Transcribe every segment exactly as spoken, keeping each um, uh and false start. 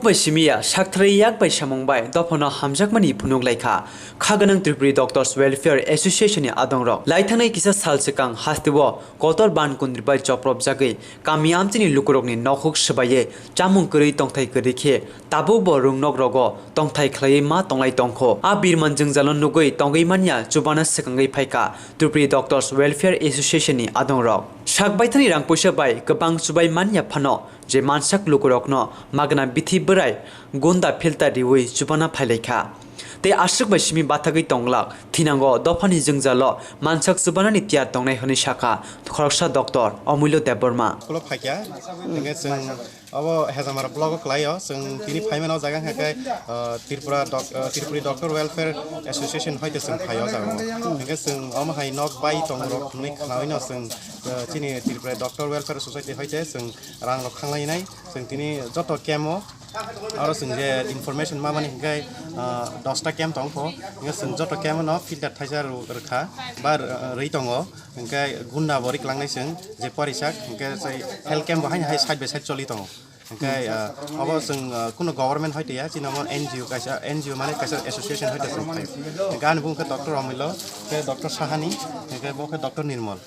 Bai simiya, sakthrai yak bai samung bai dophano hamjakmani phunuk laikha. Kha gwnang Tripuri Doctors Welfare Association ni adongrok. Laithangnai kisa sal swkang hasteo kotor ban kundri bai chopropjagwi kami amchini lukurokni nokhuk swbaiwi chamung kwrwi tongthai kwrwi khe tabukbo rungnokrogo tongthai khlaiwi ma tonglai tongkho. A birman jwngjalo nugwi tongwi manya chubana swkangwi phaikha Tripuri Doctors Welfare Association ni adongrok. Sak baithani rang puisa bai kwbang chubai manya phano je mansak lukurokno magna bithi bwrai gunda filter riwi chubana phailaikha. Tei aswk bai simi bathagwi tonglak thinango dophani jwngjalo mansak chubanani tiyar tongnai hwnwi sakha khoroksa doctor Omulyo Debbarma. School-o phaikha, hingke chwng abo Hejamara block-o kwlaio, chwng tini phaimano jaga hingke, ah, Tripura doc-, ah, Tripuri Doctor Welfare Association hoite chwng phaio jaga. Hingke chwng omo hai nok bai tongrok hwnwi khnaui no chwng, ah, chini Tripura Doctor Welfare Society hoite chwng rang rok khanglainai, chwng tini joto camp-o aro chwng je information mamani hingke, ah, dosta camp tongkho, hingke chwng joto camp-o no filter thaisa rw-, rwkha ba r-, rwi tongo, hingke gunda bo riklangnai chwng je porisak, hingke sei health camp bo haino hai side by side choli tongo. Hingke, ah, obo chwng, ah, kuno government hoite ya, chini omo N G O kaisa, N G O mane kaisa association hoite chwng phai. Hingke ani bung khe Doctor Omilo, khe Doctor Sahani, hingke bo khe Doctor Nirmol.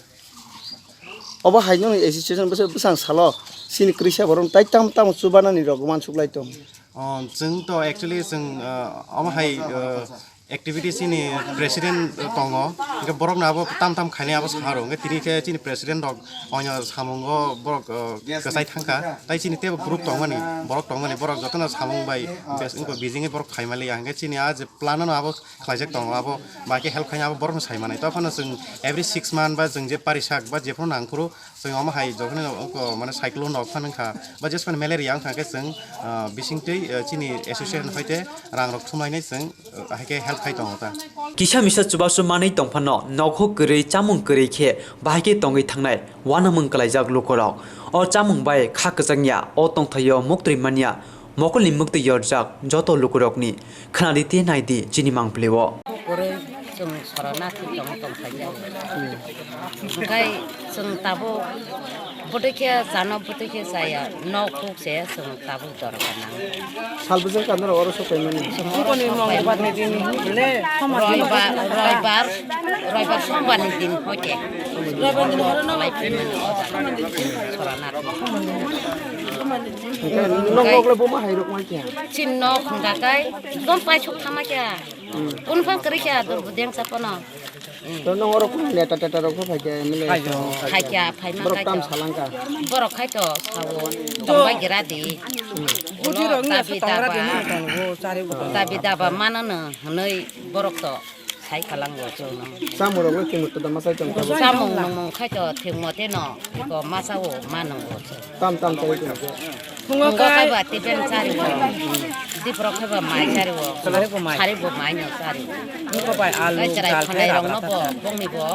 Obo hai nokni association bwsa-, bwsang salo chini kwrwisa borok tai tam tamo chubanani rok uansuklai tong. Oh, chwng to actually chwng, ah, omo hai, ah, activity chini president tongo, hingke borokno abo tam tam khainai abo sa rw, hingke tini khe chini president rok oino samungo borok, ah, kwchai thangkha, tai chini teibo group tongmani, borok tongmani, borok jotono samung bai bes-, wngkha bijingwi borok phaimaliya, hingke chini a je plan-o no abo khlaijak tongo, abo bai khe help khaina abo borokno sai manai. Tophano chwng every six month ba chwng je parisak ba jephru nangphuru chwng omo hai jokhonwi oko mane cyclone rok phan wngkha ba jesphano malaria wngkha khe chwng, ah, bisingtwi, ah, chini association hoite rang rok thumlainai chwng, ah, hai khe help khai tongo ta. Kisa misa chubachu manwi tongphano nokhuk kwrwi chamung kwrwi khe bahai khe tongwi thangnai uanamung kwlaijak lukurok. O chamung bai kha kwchangya, o tongthaio muktwi manya. Mokolni muktwi yorjak joto lukurokni khwnadi tei naidi chini mangpili-o. Kwrwi chwng sorana thwi tong tong khaijak. Hwnkhe chwng tabuk bwtwi khe chano bwtwi khe chaya, nok kuk se chwng tabuk dorkar nang. Sal bwswk kanaro oro sok paimani. Chwng oro sok paimani. Roibar, roibar, roibar sombarni din hoite. Roibar din horo no. Sorana thwi. Hwnkhe nok nok le buma hai rok mai kya? Chin nok hwnkha kai, ekdom paisok thama kya. Hmm. Kun phang kwrwi kya, dor budeng sa kono. Hmm. To nong oro kun neta teta rok pho phai kya, M L A. Phai kya, phai man borok khai tam to. Salangka. Borok khai to sawo. Tongbai gira di. Hmm. Buji rok ni dabi daba. Dabi daba manano hwnwi borok to. Sai kalango chwngno. Chamung rok no chwng to dama sai tong tabuk. Chamung nungmung khai to thwngmo teno, iko masa o ma nungo chwng. Tam tam chai tong khe. Phungo khai ba tipen chari bo. Dipro khai ba mai chari bo. Sari bo mai. Sari bo mai no chari bo. Phungo bai alu, kai chwrai dal, phanai khai rok no ragla bo, ta. Bongni bo,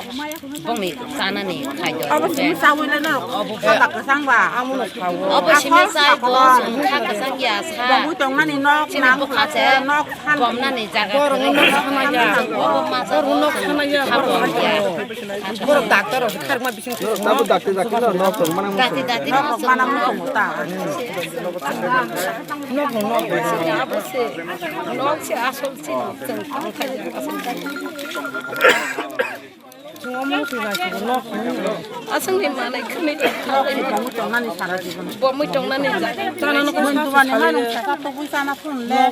bongni chanani khai do. Abo simi chawi le no. Abo bo. Kha kwchang ba, amo no chawo. Abo simi chai bo, kha kwchang ya sa. Bongwi tongnani nok. Chini nang bwkha se. Nok. Bomnani jaga kwrwi. Borok nok sanaya, borok nok sanaya, borok hai khaio. Borok doctor rok kharma bising. Tabuk doctor dakti no nok tong mana. Dati dati nok mana mo ta. Nok nok nok. Abo se nok se asol se nok tong tong khai asol. Aswngni manai khwnwi tongkha. Bo mui tongnani jaga. Chana no kok sa sa manung sa sa tobwi chana phun le.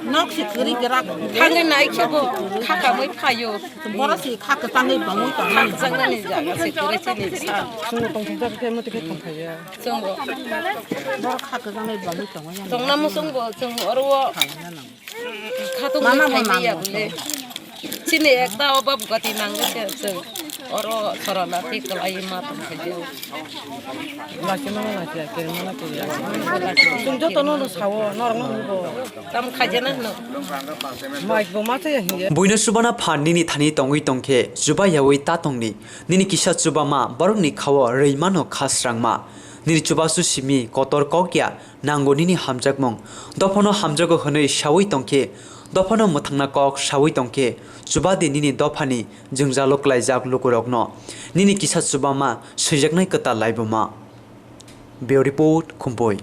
Nok se kwrwi gra. Thangwi nai khe bo kha kamwi phaio. Boro se kha kwchangwi bangwi tongnani. Kha kwchangnani jaga se kwrwi chini sa. Chwngno tongthok jak khe muti khe tongphaiya. Chwngbo. Boro kha kwchangwi bangwi tongnani. Tongna muchungbo chwng oro o. Khatung mama bo nang ya bole. Chini ekta obab gati nang se se. Oro sorana ti kalai ma tong khe. Lasi mama lasi ya, kiri mama kiri ya. Chwng joto no sawo, norok no hugo. Tam khajana no. Mai bo ma ya hinge. Buino subana phan nini thani tongwi tongkhe, chuba yawi ta tongni. Nini kisa chuba ma borokni khao rwi mano kha srangma. Nini chubasu simi kotor kok ya. Nango nini hamjakmung. Dophano hamjago hwnwi sawi tongkhe, dophano mwthangna kok sawi tongkhe, chuba di nini dophani jwngjalo klaijak lukurokno. Nini kisa chuba ma swijaknai kwtal laibuma. Bureau Report, Khumpui.